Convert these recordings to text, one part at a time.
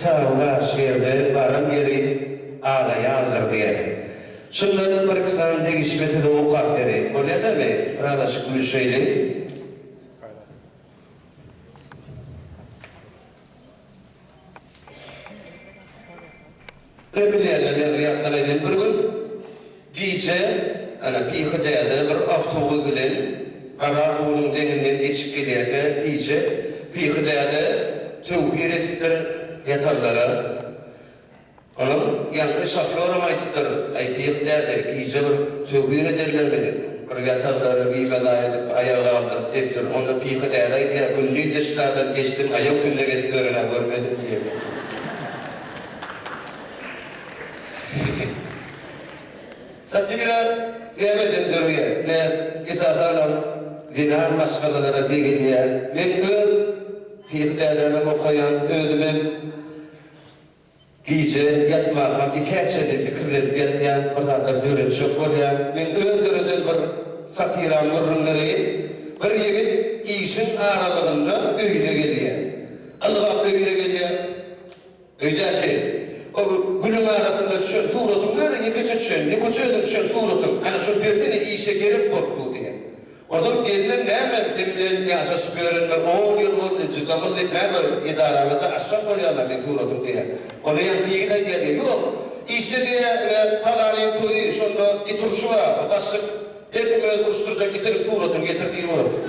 Kitaby bar şu ýerde baran ýeri Agaýandyr diýen. Şundan birki sany degişme size okap bereýin. Bolýa dämi? Birazajyk gülüşeýli. Sen bilýänler men bir ýatdan aýdaýyn bir gün gije ana Pyhy däde bir awtobus bilen Garagumuň deňinden geçip gelýärkä gije Pyhy däde töwhir edipdir ýatanlara. Onuň ýaňky şofýoram aýdypdyr, Aý Pyhy däde gije bir töwhir ederlermi bir ýatanlary bimaza edip aýaga galdyryp diýipdir. Onda Pyhy däde aýdýar, Gündiz-de ştadan geçdim aýak üstünde gezip ýören-ä görmedim diýip. Satira nämeden döreýär? Ine, esasanam zenan maşgalalara degilýär. Men öz Pyhy dädänem okaýan, özümem gije ýatmarkam ikä çenli pikirlenip ýatýan, bir zatlar döretjek bolýan. Men öz döreden bir satiramy gürrüň bereýin. Bir ýigit işiň aralygynda öýüne gelýär. Ylgap öýüne gelýär. Öýdäki, o gülüň arasynda düşen suratyň bar-a, ýekeje düşen, ýekeje özüň düşen suratyň, ana şony bersene, işe gerek bolup dur diýýär. Onsoň gelnem näme, sen bilen ýaşaşyp ýörenime on ýyl boldy, juda boldy, näme, edaraňyzda açjak bolýarlar meň suratymy diýýär. Onda ýaňky ýigit aýdýar diýýär, ýok, işde diýýär, ine, palanyň toýy, şonda it urşy bar, o başlyk her kim öz uruşdyrjak itiniň suratyny getir diýip ugrady.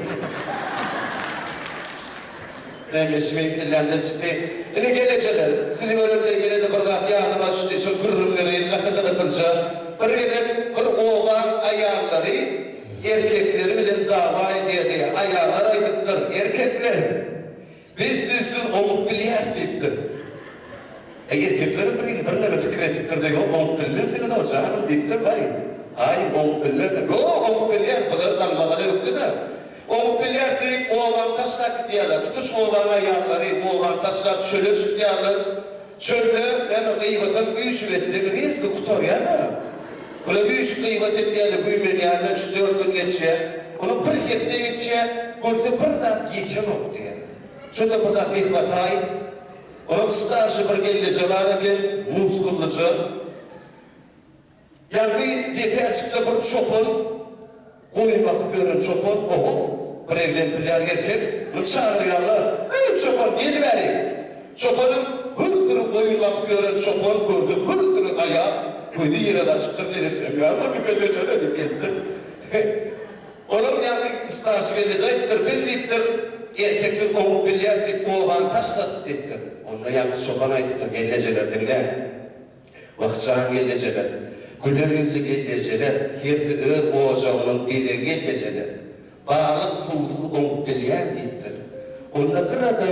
Näme işi meň kellämden çykdy. Ine gelejeler, sizi göremde ýene-de bir zat ýadyma düşdi, şol gürrüňleri gaty gyzyklyja. Bir gezek bir obaň aýallary erkekleri bilen dawa edýärdi. Aýallar aýdypdyr, Erkekler, biz sizsiz oňup bilýäris diýipdir. Äý, erkeklerem bir hili birneme pikir edipdir-de, Ýok, oňup bilmersiňiz-ow, janym diýipdir. Baý, aý, oňup bilmersiň. Ýok, oňup bilýäris, bular galmagala ökde-dä. Oňup bilýäris diýip, obany taşlap gidýärler. Tutuş obanyň aýallary obany taşlap çöle çykýarlar. Çölde, näme, gyýbatam üýşüp etseň, rezki gutarýar-da. Bular üýşüp gyýbat edýärler, güýmenýärler, üç-dört gün geçýär. Onuň bir hepde geçýär, görse bir zat ýetenok diýýär. Şonda bir zat ne hwataýt. Onuň starşy bir gelneje bar eken, muskullyja. Ýaňky depä çyksa bir çopan, goýun bakyp ýören çopan, oho, bir egzemplýar erkek, muny çagyrýarlar, Eý, çopan, gel bäri! Çopanam bir süri goýun bakyp ýören çopan görse bir süri aýal, gözi ýere gaçypdyr, neresinem ýa-da gelneje-le diýip gelipdir. Olam ýaňky starşy gelneje aýdypdyr, biz diýipdir, erkeksiz oňup bilýäris diýip obany taşladyk diýipdir. Onda ýaňky çopan aýdypdyr, gelnejeler diňläň. Wah, jan gelnejeler, güler ýüzli gelnejeler, hersi öz ojagynyň bezegi gelnejeler. Balyk suwsuz oňup bilýän diýipdir. Onda gyrada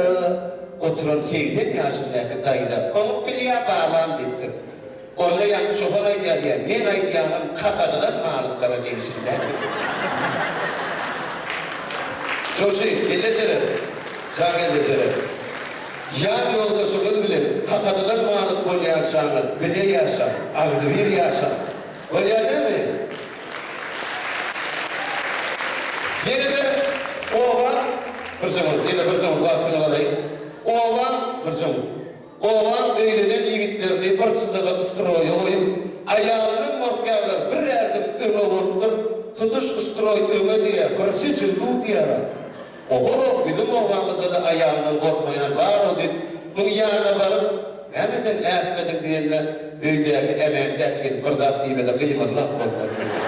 oturan 80 ýaşyndaky daýza, Oňup bilýär balam diýipdir. Onda ýaňky çopan aýdýar diýýär, meň aýdýanym kakadylan balyklara degişli däl diýipdir. Şoşy, gelnejeler, jan gelnejeler. Ýan ýoldaşyňyz bilen kakadylan balyk bolýançaňyz bile ýaşaň, agzybir ýaşaň. Bolýa dälmi? Ýene-de oba, bir sekunt, ýene bir sekunt wagtyňyzy alaýyn. Oba, bir sekunt. Obaň öýlenen ýigitlerini bir çyzyga stroýa goýup, aýalyndan gorkýarlar, bir ädim öňe bolupdyr, tutuş stroý öňe diýýär, birje jildu diýýär. Oho, biziň obamyzda-da aýalyndan gorkmaýan bar-ow diýip, muň ýanyna baryp, Näme sen ätmediň diýende, öýdäki Ämäntäç gelip bir zat diýmese gymyldap bolmaz diýdi.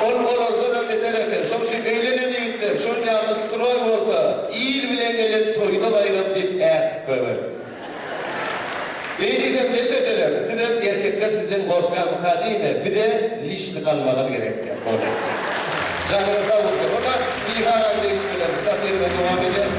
Ol olardanam beter eken. Şoň üçin öýlenen ýigitler, şol ýaly stroý bolsa, il bilen gelen toýda baýram diýip ätip goýber. Beý diýsem gelnejeler, sizem erkekler sizden gorkýarmyka diýme, bize lişni galmagal gerek däl. Boldy. Janyňyz sag bolsun. Onda Tilharaň degişmeleri satirden dowam edýär.